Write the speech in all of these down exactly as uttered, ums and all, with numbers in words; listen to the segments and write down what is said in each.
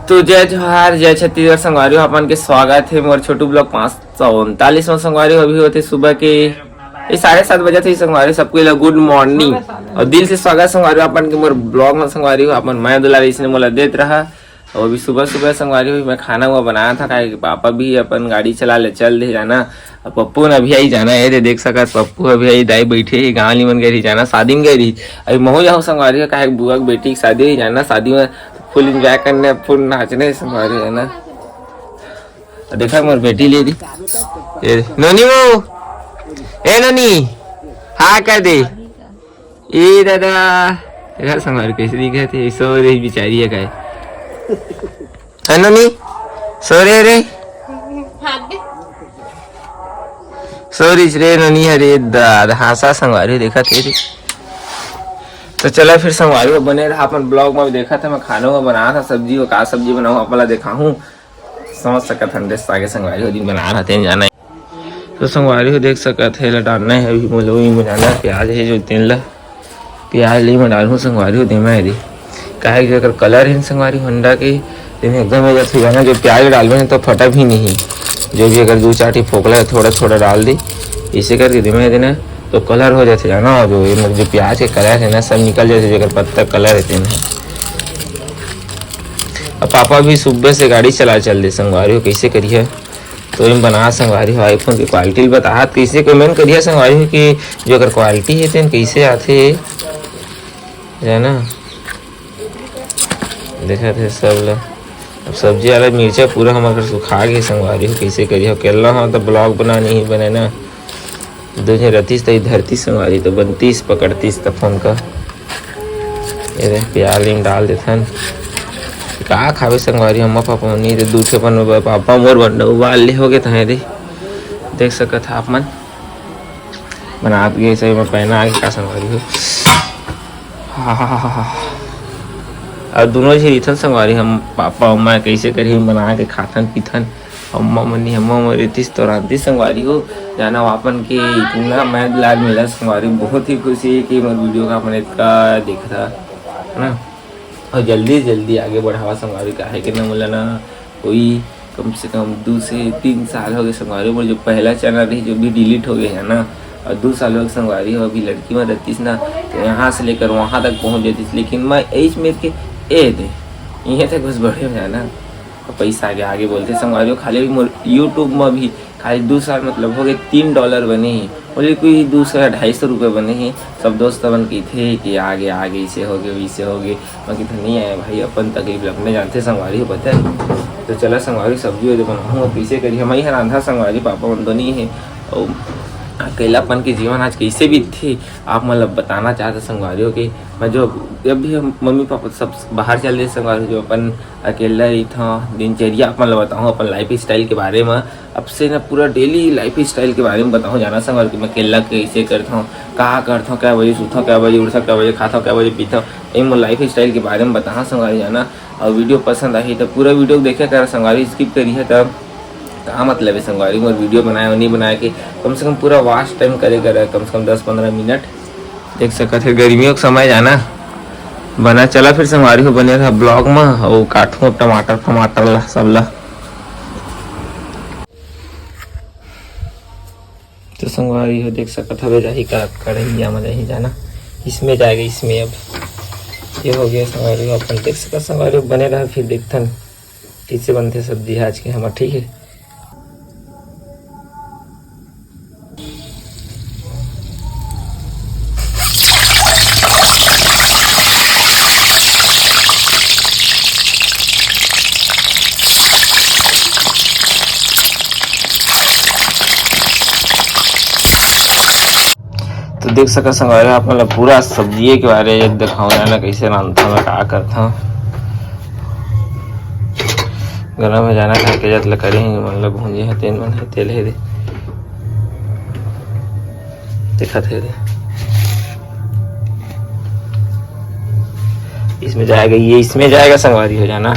तो जय जोहार, जय छत्तीसगढ़ संगवारी हो, अपन के स्वागत हे मोर छोटू ब्लॉग पाँच सौ उनतालीस में। संगवारी हो, अभी होथे सुबह के ये साढ़े सात बजे थे संगवारी, सबको ला गुड मॉर्निंग। और दिल से स्वागत संगवारी हो अपन के मोर ब्लॉग में। संगवारी हो, अपन मया दुलार इसने मोला देत रहा। और अभी सुबह सुबह संगवारी हो, मैं खाना हुआ बनाया था, काहे कि पापा भी अपन गाड़ी चला ले चल दे जाना। अब पप्पू न अभी आई जाना, ये दे देख सकत, पप्पू अभी आई, दाई बैठे ही, गाँव निमन गए रही जाना, शादी में गए रही। अभी महू जाहूँ संगवारी हो, काहे कि बुआ के बेटी की शादी हुई जाना, शादी में फुल एंजॉय करने, फुल नाचने संगवारी है ना। देखा मोर बेटी ले दी। ए, नोनी वो। ए नोनी। हाँ कह दे। ए दादा। देखा संगवारी कैसे दिखे थे, सो रही बिचारी है काय। है नोनी? सो रहे रे। सो रही रे नोनी, अरे दादा, हाँसा संगवारी देखा थे रे। तो चला फिर संगवारी बने रहा अपन ब्लॉग में। देखा था मैं खाना हुआ बना था, सब्जी हुआ, का सब्जी बनाऊँ, अपन ला देखा हूँ। समझ सकत हन, देख आगे संगवारी हो दिन बना रहा तेन जाना। तो संगवारी हो देख सकत है, ला डालना है अभी मोला वही में जाना, प्याज है जो तेन ला, प्याज ले मैं डालूँ संगवारी हो देमा है रे। काहे कि अगर कलर है संगवारी होंडा के, तेन एकदम हो जाथे जाना, जो प्याज डालबे ना तो फटा भी नहीं। जो भी अगर दो चार ठी फोकला है, थोड़ा थोड़ा डाल दे, इसे करके देमा है देना, तो कलर हो जाथे जाना। और जो ये मतलब जो प्याज के कलर है ना, सब निकल जाथे, जो अगर पत्ता कलर है तेन। अब पापा भी सुबह से गाड़ी चला चल दे संगवारी हो, कैसे करिए? तो एम बना संगवारी हो, iPhone के क्वालिटी ल बताहत, कैसे कमेंट करिए संगवारी हो कि जो अगर क्वालिटी है तेन कैसे आथे, है ना? देखा थे सब ला। अब सब्जी वाला मिर्चा पूरा हमर घर सुखा गए संगवारी हो, कैसे करिए? अकेला हो तो ब्लॉग बना नहीं बने ना। दो झन रतिस त धरतीस संगवारी, तो बनतीस, पकड़तीस त फोन का। ये दे, प्याज लीम डाल देथन। का खावे संगवारी, अम्मा पापा नहीं दे, दू ठे अपन पापा मोर बंडा उबाल ले होगे तहे दे। देख सकत हा आप मन। बनात गए सही में पहना आगे का संगवारी हो। हा, हा, हा, हा, हा। और दोनों झी रहिथन संगवारी, हम पापा अम्मा कैसे करी बना के खाथन पीथन। अम्मा मनी, अम्मा मनी रहितिस तो रांधतिस संगवारी हो। जाना हो अपन के इतना मया दुलार मिला संगवारी, बहुत ही खुशी है कि मोर वीडियो का अपन इतना देखता है ना। और जल्दी जल्दी आगे बढ़ावा संगवारी, काहे के ना मोला ना कोई कम से कम दो से तीन साल हो गए संगवारी, मोर जो पहला चैनल रही जो भी डिलीट हो गए है ना, और दो साल हो गए संगवारी हो, अभी लड़की में रहतीस ना, तो यहाँ से लेकर वहाँ तक पहुँच जातीस, लेकिन मैं एज मेर के ए दे, इहें तक बस बढ़े हो जाना। तो पैसा आगे आगे बोलते संगवारी हो, खाली अभी मोर YouTube में भी खाली दो साल मतलब हो गए, तीन डॉलर बने ही, बोले कोई दो सौ या ढाई सौ रुपये बने ही। सब दोस्त मन कहिथे कि आगे आगे इसे हो गए, वैसे हो गए। मैं कहिथे नहीं आए भाई, अपन तकलीफ अपने जानते संगवारी हो, पता है। तो चला संगवारी सब्जी वब्जी बनाहूँ, अब कैसे करी, हम ही रांधा संगवारी, पापा मन तो नहीं है। और अकेलापन के जीवन आज कैसे बीतथे, आप मतलब बताना चाहते संगवारी हो कि मैं जो, जब भी हम मम्मी पापा सब बाहर चल रहे संगवारी, जो अपन अकेला रहिथों, दिनचर्या अपन ला बताहूँ, अपन लाइफ स्टाइल के बारे में। अब से ना पूरा डेली लाइफ स्टाइल के बारे में बताहूँ जाना संगवारी कि मैं अकेला कैसे करथों, का करथों, क्या बजे सुतों, क्या बजे उठथों, क्या बजे खाथों, क्या बजे पीथों, ये मोर लाइफ स्टाइल के बारे में बताहा संगवारी जाना। और वीडियो पसंद आही तो पूरा वीडियो देखे कर संगवारी, स्किप करी है तब का मतलब है संगवारी, मोर वीडियो बनाए और नहीं बनाए के, कम से कम पूरा वॉच टाइम करे कर, कम से कम दस पंद्रह मिनट देख सकत है। गर्मियों के समय जाना बना। चला फिर संगवारी हो, बने रहा ब्लॉग में, और काटूँ अब टमाटर फमाटर ला सब ला। तो संगवारी हो देख सकत हवे, जाही का कढ़ैया में जाही जाना, इसमें जाएगा, इसमें अब ये हो गया संगवारी हो, अपन देख सकत संगवारी हो, बने रहा फिर देखथन कैसे बनथे सब्जी आज के हमर, ठीक है। तो देख सकत संगवारी हो, आप मन ला पूरा सब्जिए के बारे में देखाऊँ ना, कैसे रांधथों मैं, का करथों। गरम है जाना, खा के जात ला करे हैं, मन ला भूंजे हैं, तेल मन है, तेल है दे। देखा थे दे। इसमें जाएगा, ये इसमें जाएगा संगवारी हो जाना,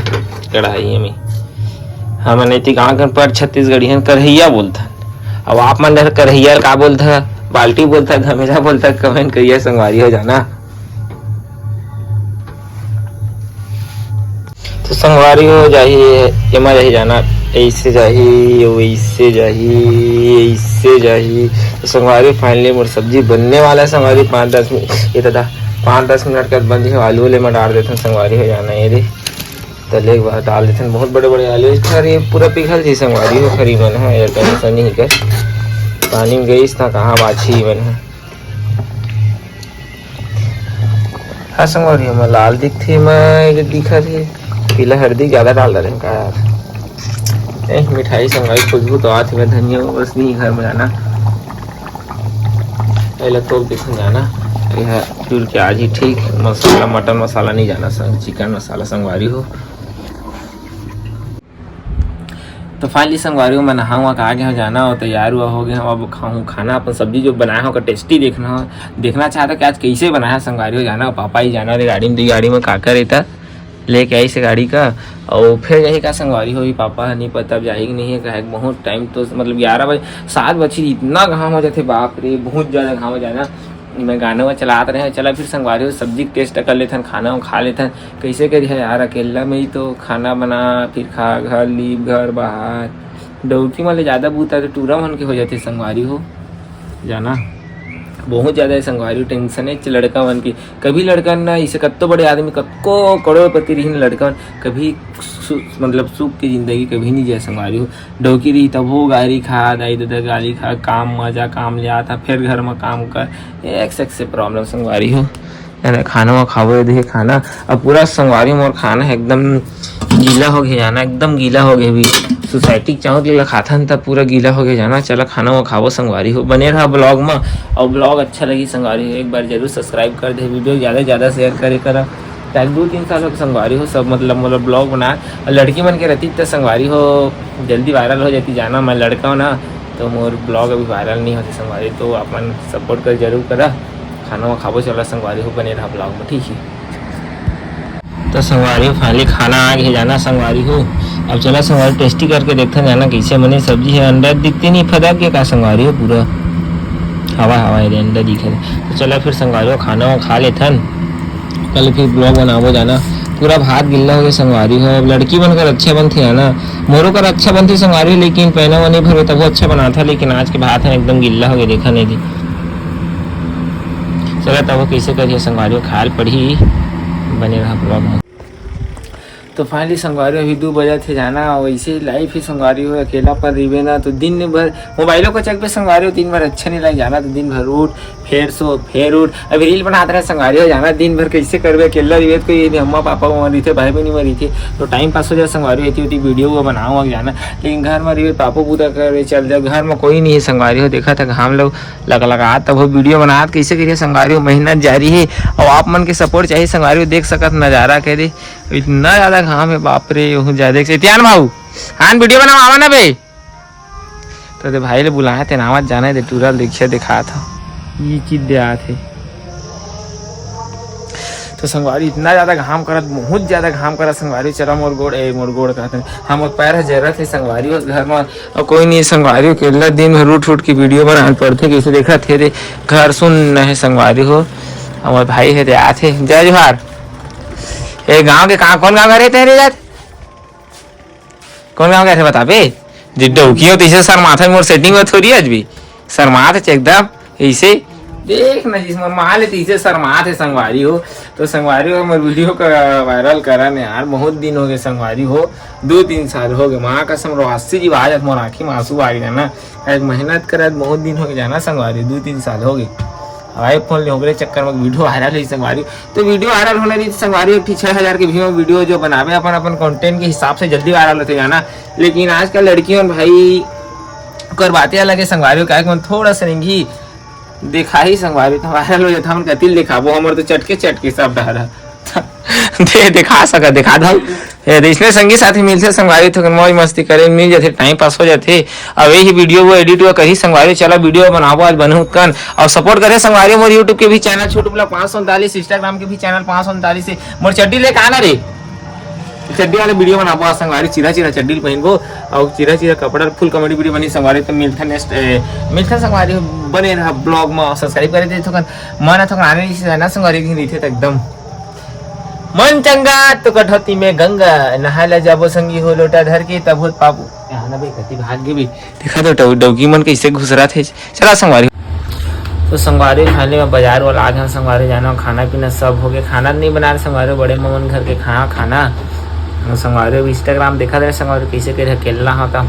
कढ़ाई में। हमन एती गाँव के पर छत्तीसगढ़ियन करहैया बोलथन। अब आप मन डर करहैया का बोलथा, बाल्टी बोलथा, घमेला बोलथा, कमेंट करिए संगवारी हो जाना। तो संगवारी हो जाही, एमा जाही जाना, ऐसे जाही, वैसे जाही, ऐसे जाही। तो संगवारी, finally मोर सब्जी बनने वाला है संगवारी। पाँच दस मिनट, ये दादा, पाँच दस मिनट के बाद बन जाही। आलू ले मैं डाल देथन संगवारी हो जाना, ये दे। तो ले एक बार डाल देथन बहुत बड़े बड़े आलू। खरी पूरा पिघल जी संगवारी हो, खरी मन है, ये टेंशन नहीं कर। पानी में गईस ना, कहाँ बाछी मन है। हाँ संगवारी, एमा लाल दिखथे, एमा ये दिखत हे पीला हरदी, ज्यादा डाल डारे का यार। ए, मिठाई संगवारी, खुशबू तो आत हे, धनिया बस नहीं घर में जाना। एला तोप देथन जाना, ये चुर के आज ही ठीक मसाला, मटन मसाला नहीं जाना संग, चिकन मसाला संगवारी हो। तो finally संगवारी हो, मैं नहा उहा के आ गया हूँ जाना, और तैयार हुआ हो गया हूँ। अब खाऊँ खाना, अपन सब्जी जो बनाया हो का टेस्टी देखना हो, देखना चाहता कि आज कैसे बनाया संगवारी हो जाना। पापा ही जाना रे गाड़ी में, दी गाड़ी में काका रहता लेके आई से गाड़ी का, और फिर यही का संगवारी हो, पापा नहीं पता अब जाही कि नहीं है, काहे बहुत टाइम तो मतलब ग्यारह बजे, सात बजे इतना घाम हो जाते, बाप रे, बहुत ज्यादा घाम हो जाना। मैं गाना वा चलात रहे, चला फिर संगवारी हो सब्जी के टेस्ट कर लेथन, खाना वा खा लेथन। कैसे करिहा यार, अकेला में ही तो खाना बना, फिर खा, घर लीप, घर बाहर, डौकी मन ले ज्यादा बूता तो टूरा मन के हो जाथे संगवारी हो जाना। बहुत ज्यादा है संगवारी हो, टेंशन है लड़का मन की। कभी लड़का ना इसे कत्तो बड़े आदमी, कतको करोड़पति रही लड़का मन, कभी सु-, मतलब सुख की जिंदगी कभी नहीं जिया संगवारी हो। डौकी रही तब वो गारी खा, दाई ददा गारी खा, काम मजा काम ले आता, फिर घर में काम कर, एक से एक से प्रॉब्लम संगवारी हो। है ना, खाना वो खाबो ये देखिए खाना, अब पूरा संगवारी मोर खाना है एकदम गीला हो गया जाना, एकदम गीला हो गया। अभी सोसाइटी के चाउर ला खाथन तब पूरा गीला हो गया जाना। चला खाना वो खाबो संगवारी हो, बने रहा ब्लॉग में। और ब्लॉग अच्छा लगी संगवारी हो, एक बार जरूर सब्सक्राइब कर दे, वीडियो ज्यादा से ज्यादा शेयर करे करा, ताकि दो तीन साल हो संगवारी हो सब मतलब मतलब ब्लॉग बना। और लड़की मन के रहती तो संगवारी हो जल्दी वायरल हो जाती जाना, मैं लड़का हूँ ना, तो मोर ब्लॉग अभी वायरल नहीं होती संगवारी, तो अपन सपोर्ट कर जरूर करा। खाना वो खाबो चला संगवारी हो, बने रहा ब्लॉग में, ठीक है। तो संगवारी हो, finally खाना आ गया जाना संगवारी हो। अब चला संगवारी टेस्टी करके देखते जाना कैसे बने सब्जी है। अंडा दिखते नहीं फदक के का संगवारी हो, पूरा हवा हवा है अंडा दिखे। तो चला फिर संगवारी हो खाना वो खा लेथन, कल फिर ब्लॉग बनाबो जाना। पूरा भात गिल्ला हो गया संगवारी हो, अब लड़की बनकर अच्छा बनथे है ना, मोरो कर अच्छा बनथे संगवारी हो, लेकिन पैना वो नहीं भरवे तब वो अच्छा बनाता, लेकिन आज के भात है एकदम गिल्ला हो गया, देखा नहीं थी। चला तब कैसे करिए संगवारी हो, खाल पड़ी, बने रहा ब्लॉग में। तो finally संगवारी हो, अभी दो बजे थे जाना, वैसे ही लाइफ ही संगवारी हो, अकेला पर रहिबे ना तो दिन भर मोबाइलों को चक पे संगवारी हो, दिन भर अच्छा नहीं लग जाना, तो दिन भर उठ, फेर सो, फेर उठ। अभी रील बनात रहे संगवारी हो जाना, दिन भर कैसे करबे, अकेला रहिबे तो कोई अम्मा पापा मन रहिथे, भाई बहनी मन रहिथे, तो टाइम पास हो जाए संगवारी हो, इतनी वीडियो वो बनाओ जाना। लेकिन घर में रहिबे, पापा बूता करे चल जाओ, घर में कोई नहीं है संगवारी हो, देखा था हम लोग लग लगा तब वो वीडियो बनात, कैसे करिए संगवारी हो, मेहनत जारी है। और आप मन के सपोर्ट चाहिए संगवारी हो, देख सकत नजारा के दे, इतना ज्यादा घाम है बाप रे, बहुत ज्यादा। इतियान भाऊ, आन वीडियो बनावा ना बे। तो दे भाई ले बुलाए थे, नावत जाने दे, टूरा ल देखिए, दिखात ह। ये चीज दे आत हे। तो संगवारी इतना ज्यादा घाम करत, बहुत ज्यादा घाम करत संगवारी, चला मोर गोड़, ए, मोर गोड़ कहते हैं, हाँ, मोर पैर ह जरत हे संगवारी, उस घर में और कोई नहीं संगवारी, अकेला दिन भर उठ उठ के वीडियो बनाना पड़थे, कैसे देखत हे दे, घर सुन है संगवारी हो। हमार भाई है दे आत हे, जय जोहार। ए गांव के कहाँ, कौन गांव का रहते हैं रे यार? कौन गांव गए थे बता बे? जिड्डो कियो तो इसे शर्मात है, मोर सेटिंग में थोड़ी आज भी शर्मात है एकदम। इसे देख ना जिस मोर माल है तो इसे शर्मात है संगवारी हो। तो संगवारी हो, मोर वीडियो का वायरल करा ने यार, बहुत दिन हो गए संगवारी हो, दो तीन साल हो गए। माँ कसम रो हंसी जी आज मोर आँखी में आंसू आ गया ना। एक मेहनत करत बहुत दिन हो गए जाना संगवारी, दो तीन साल हो गए। अब iPhone ले ओकरे चक्कर में वीडियो वायरल है संगवारी। तो वीडियो वायरल होने रही संगवारी, एक ठी छह हजार के व्यू में वीडियो जो बनावे अपन, अपन कंटेंट के हिसाब से जल्दी वायरल होते जाना। लेकिन आजकल लड़की मन भाई कर बातें अलग है संगवारी, काहे कि मन थोड़ा सा नहीं दिखाही संगवारी, तो वायरल हो जाता। हमन कतिल दिखाबो, हमर तो चटके चटके सब डहरा। दे, दिखा सका, दिखा दो। ए, तो इसने संगी साथी मिलथे संगवारी, तो मौज मस्ती करे, मिल जाथे, टाइम पास हो जाथे। अब यही वीडियो वो एडिट हुआ करी संगवारी, चला वीडियो बनाबो आज बने उतकन, और सपोर्ट करे संगवारी मोर YouTube के भी चैनल छोटू ब्लॉग पाँच सौ उनतालीस, Instagram के भी चैनल पाँच सौ उनतालीस है। मोर चड्डी लेके आना रे, चड्डी वाले वीडियो बनाबो आज संगवारी, चिरा चिरा चड्डी पहनबो और चिरा चिरा कपड़ा, फुल कॉमेडी वीडियो बनी संगवारी। तो मिलथे नेक्स्ट, ए, मिलथे संगवारी, बने रहा ब्लॉग में, सब्सक्राइब करे दे थोकन, मन थोकन आने नहीं से ना संगवारी, लेकिन रहिथे तो एकदम मन चंगा तो कठौती में गंगा, नहाए ला जाबो संगी हो लोटा धर के, तब होत पाबो। यहाँ ना बे, कति भाग गे बे। देखा तो डौ-, डौकी मन कैसे घुसरत हे। चला संगवारी। तो संगवारी, finally मैं बाजार वाला आ गया संगवारी, जाना खाना पीना सब हो गया। खाना नहीं बना रहे संगवारी, बड़े ममन घर के खाना खाना। संगवारी अब Instagram देखा रहे संगवारी, कैसे कैसे अकेला होता।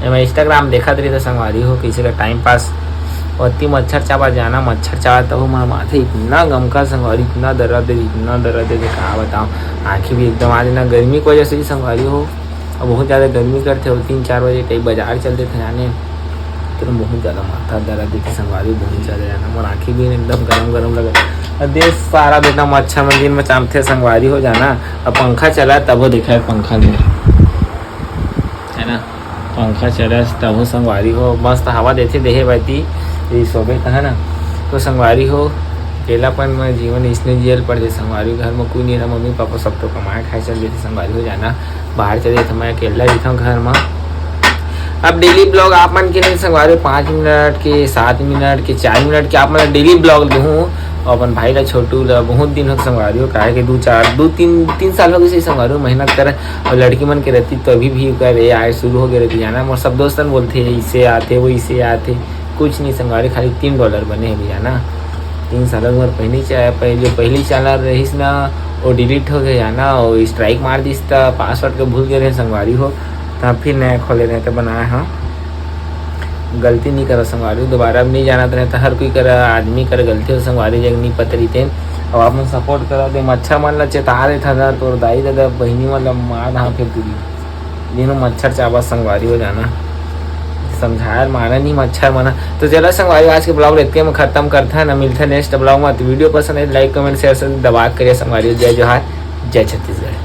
मैं Instagram देखत रही तो संगवारी हो, कैसे का टाइम पास। अति मच्छर चाबा जाना, मच्छर चाबा तो मोर माथे इतना गमका संगवारी, इतना दर्द दे, इतना दर्द दे, का बताओ। आँखी भी एकदम आज ना गर्मी की वजह से ही संगवारी हो, अब बहुत ज़्यादा गर्मी करते हो, तीन चार बजे कहीं बाजार चलते थे जाने, तो बहुत ज़्यादा माथा दर्द देते संगवारी, बहुत ज़्यादा जाना, मोर आँखी भी एकदम गरम गरम लगे। और देश सारा बेटा मच्छर मंदिर में चामथे संगवारी हो जाना। अब पंखा चला तब वो देखा है पंखा में, है ना, पंखा चला तब वो संगवारी हो, मस्त हवा देते देहे बैठी, ये सोबे कहा ना। तो संगवारी हो, अकेलापन में जीवन इसने जियल पड़ते संगवारी। घर में कोई नहीं रहा, मम्मी पापा सब तो कमाए खाए चल देते संगवारी हो जाना, बाहर चले तो मैं अकेला रहिथंव घर में। अब डेली ब्लॉग आप मन के नहीं संगवारी, पाँच मिनट के, सात मिनट के, चार मिनट के आप मन डेली ब्लॉग दूँ। और अपन भाई ला, छोटू ला बहुत दिन हो संगवारी हो, काहे के दू चार, दू तीन, तीन साल हो गए संगवारी हो, मेहनत करे। और लड़की मन के रहती तो अभी भी कर, ये आए शुरू हो गए रहती जाना। मोर सब दोस्तन बोलते, "इसे आते, वो इसे आते।" कुछ नहीं संगवारी, खाली तीन डॉलर बने हैं भैया ना। तीन साल उम्र पहली चा-, पह-, जो पहली चैनल रहीस ना, वो डिलीट हो गया ना, वो स्ट्राइक मार दिस त पासवर्ड के भूल गए रहे संगवारी हो, त फिर नया खोले रहे त बनाए हाँ। गलती नहीं करा संगवारी, दोबारा अब नहीं जानत रहे त हर कोई करा, आदमी कर गलती हो संगवारी, जग नहीं पता रहिते। अब आप मन सपोर्ट करा दे, मच्छर मन ला चेता देथा ना, तोर दाई ददा बहिनी मन ला मार हाँ फिर तुरी। दिनों मच्छर चाबा संगवारी हो जाना, समझाए माना नहीं मच्छर मना। तो चला संगवारी, आज के ब्लॉग ला इतने में खत्म करथा ना, मिलथा नेक्स्ट ब्लॉग में। तो वीडियो पसंद आए, लाइक, कमेंट, शेयर से दबा के करिए संगवारी। जय जोहार, जय छत्तीसगढ़।